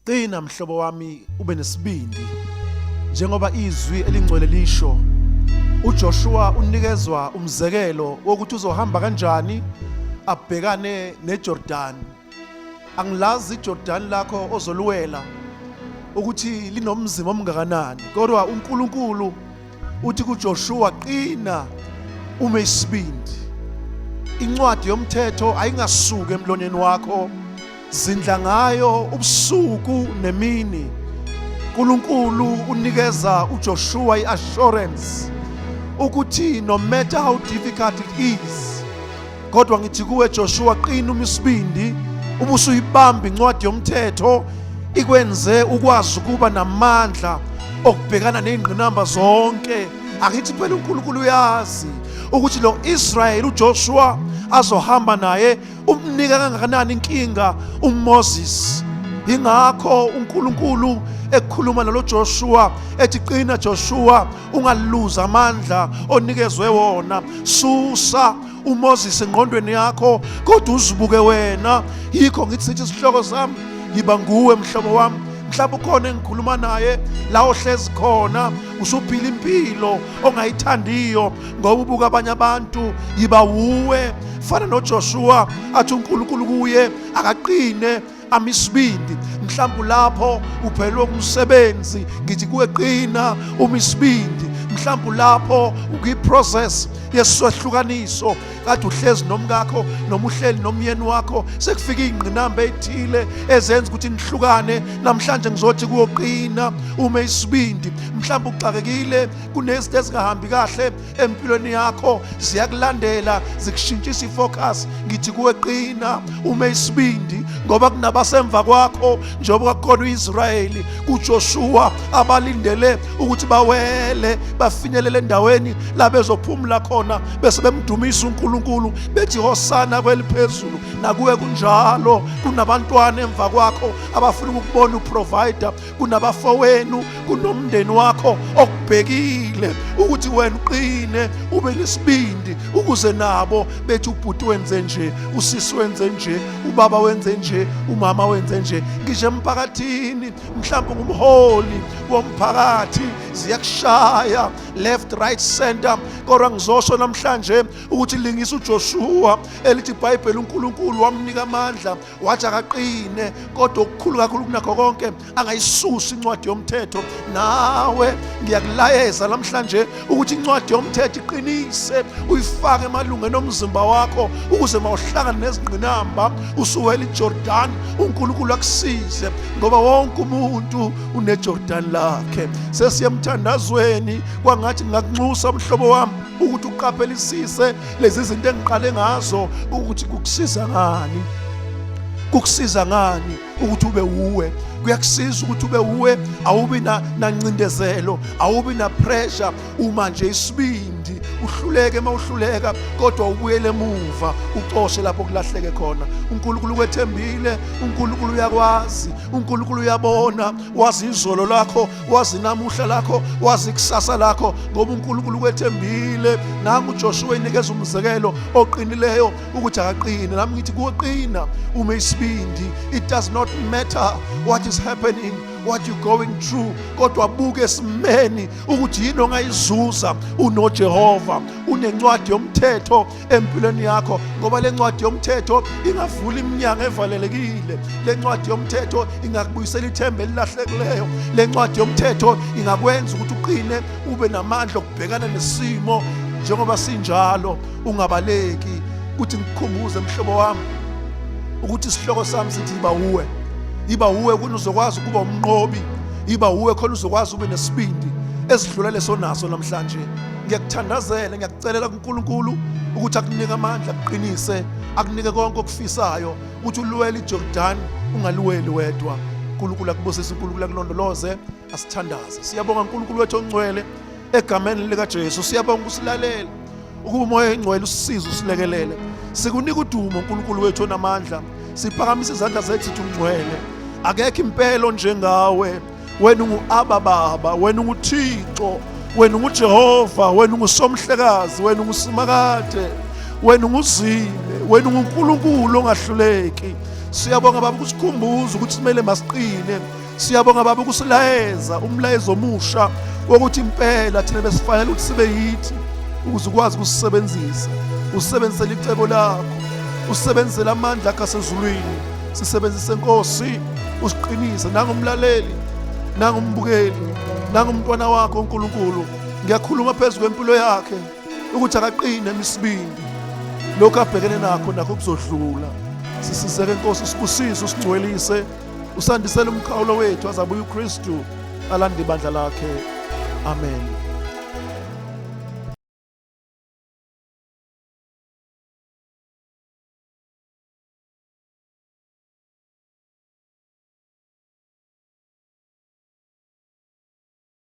Qina mhlobo wami ube nesibindi njengoba izwi elingcwele lisho. UJoshua unikezwa umzekelo wokuthi uzohamba kanjani abhekane neJordan. Angilazi iJordan lakho ozoluwela ukuthi linomzimba omngakanani, kodwa uNkulunkulu uthi kuJoshua, qina ume isibindi. Incwadi yomthetho ayingasuki emlonyeni wakho, zindla ngayo ubusuku nemini. uNkulunkulu unikeza uJoshua iassurance ukuthi no matter how difficult it is, kodwa ngithi kuwe Joshua, qina umisibindi, ubusuyibamba incwadi yomthetho ikwenze ukwazi ukuba namandla okubhekana nezingqinamba zonke. Angithi phela uNkulunkulu uyazi ukuthi lo Israel uJoshua azohamba naye umnika kangakanani inkinga uMoses. Ingakho uNkulunkulu ekhuluma nalo Joshua ethi qina Joshua, ungaluza amandla onikezwe wona, susa uMoses engqondweni yakho kodwa uzibuke wena. Yikho ngithi sithi isihloko sami, yiba nguwe mhlobo wami. Mhlawumbe ukhona engikhuluma naye la ohlezi khona usuphila impilo ongayithandiyo ngoba ubuka abanye abantu. Yiba wuwe, fana noJoshua athi uNkulunkulu kuye akaqine amisibindi. Mhlawumbe lapho uphelelwe umsebenzi, ngithi kuwe qina umisibindi. Mhlawumbe lapho ukwi-process yesohlukaniso, kade uhlezi nomkakho noma uhleli nomyeni wakho, sekufika iy'ngqinamba ey'thile ezenza ukuthi nihlukane. Namhlanje ngizothi kuyoqina ume isibindi. Mhlawumbe uxakekile, kunezinto ezingahambi kahle empilweni yakho, ziyakulandela zikushintshisa ifocus. Ngithi kuwe qina ume isibindi, ngoba kunabasemva kwakho njengoba kwakukhona uIsrayeli kuJoshua abalindele ukuthi bawele bafinyelele endaweni la bezophumula khona bese bemdumisa uNkulunkulu bethi hosana kweliphezulu. Nakuwe kunjalo, kunabantwana emva kwakho abafuna ukukubona uprovider, kunabafowenu, kunomndeni wakho okubhekile ukuthi wena uqine ube nesibindi ukuze nabo bethi ubhuti wenze nje, usisi wenze nje, ubaba wenze nje, umama wenze nje. Ngisho emphakathini, mhlawumbe ngumholi womphakathi, ziyakushaya left, right, center, kodwa ngizosho namhlanje ukuthi lingisa uJoshua elithi iBhayibheli uNkulunkulu wamnika amandla wathi akaqine, kodwa okukhulu kakhulu kunakho konke angayisusi incwadi yomthetho. Nawe ngiyakulayeza namhlanje ukuthi incwadi yomthetho iqinise, uyifake emalungeni omzimba wakho ukuze mawuhlangane nezingqinamba usuwela iJordan, uNkulunkulu akusize, ngoba wonke umuntu uneJordan lakhe. Sesiye emthandazweni, kwangathi ngingakunxusa mhlobo wami ukuthi uqaphelisise lezi zinto engiqale ngazo ukuthi kukusiza ngani, kukusiza ngani ukuthi ube wuwe. Kuyakusiza ukuthi ube wuwe, awubi nancindezelo, awubi na pressure. Uma nje isibindi uhluleke, uma uhluleka kodwa ubuyele emuva ucoshe lapho kulahleke khona. uNkulunkulu ukwethembile, uNkulunkulu uyakwazi, uNkulunkulu uyabona, wazi izolo lakho, wazi namuhla lakho, wazi ikusasa lakho, ngoba uNkulunkulu ukwethembile. Nangu uJoshua enikeza umzekelo oqinileyo ukuthi akaqine. Nami ngithi kuqina ume isibindi. It does not matter what is happening, what you going through, kodwa buke esimeni ukuthi yini ongayizuza unoJehova, unencwadi yomthetho empilweni yakho, ngoba le ncwadi yomthetho ingavula iminyango evalelekile, le ncwadi yomthetho ingakubuyisela ithemba elilahlekileyo, le ncwadi yomthetho ingakwenza ukuthi uqine ube namandla okubhekana nesimo njengoba sinjalo, ungabaleki. Kuthi ngikukhumbuze mhlobo wami ukuthi isihloko sami sithi yiba wuwe, yiba wuwe khona uzokwazi ukuba umnqobi, yiba wuwe khona uzokwazi ube nesibindi esidlula leso naso namhlanje. Ngiyakuthandazela, ngiyakucelela kuNkulunkulu ukuthi akunike amandla, akuqinise, akunike konke okufisayo, ukuthi ulwele iJordan, ungaluweli wedwa. uNkulunkulu akubusise, uNkulunkulu akulondoloze. Asithandaze. Siyabonga uNkulunkulu wethu ongcwele, egameni likaJesu siyabonga ukusilalela, ukuba uMoya oyingcwele usisize usilekelele. Sikunika udumo uNkulunkulu wethu onamandla, siphakamisa izandla zethu sithi ungcwele, akekho impelo njengawe. Wena ungu-Aba Baba, wena unguThixo, wena unguJehova, wena unguSomhlekazi, wena unguSimakade, wena unguZime, wena unguNkulunkulu ongahluleki. Siyabonga Baba ukusikhumbuza ukuthi simele masiqine. Siyabonga Baba ukusilayeza umlayezo omusha wokuthi impela thina besifanele ukuthi sibe yithi ukuze ukwazi ukusisebenzisa, usebenzisele icebo lakho, usebenzisele amandla akho asezulwini. Sisebenzise Nkosi, usiqinise. Nangumlaleli, nangumbukeli, nangumntwana wakho uNkulunkulu, ngiyakhuluma phezu kwempilo yakhe ukuthi akaqine emisibindi, lokhu abhekene nakho nakho kuzodlula. Sisizeke Nkosi, usibusise, usingcwelise, usandisele umkhawulo wethu azabuya uKristu alande ibandla lakhe. Amen.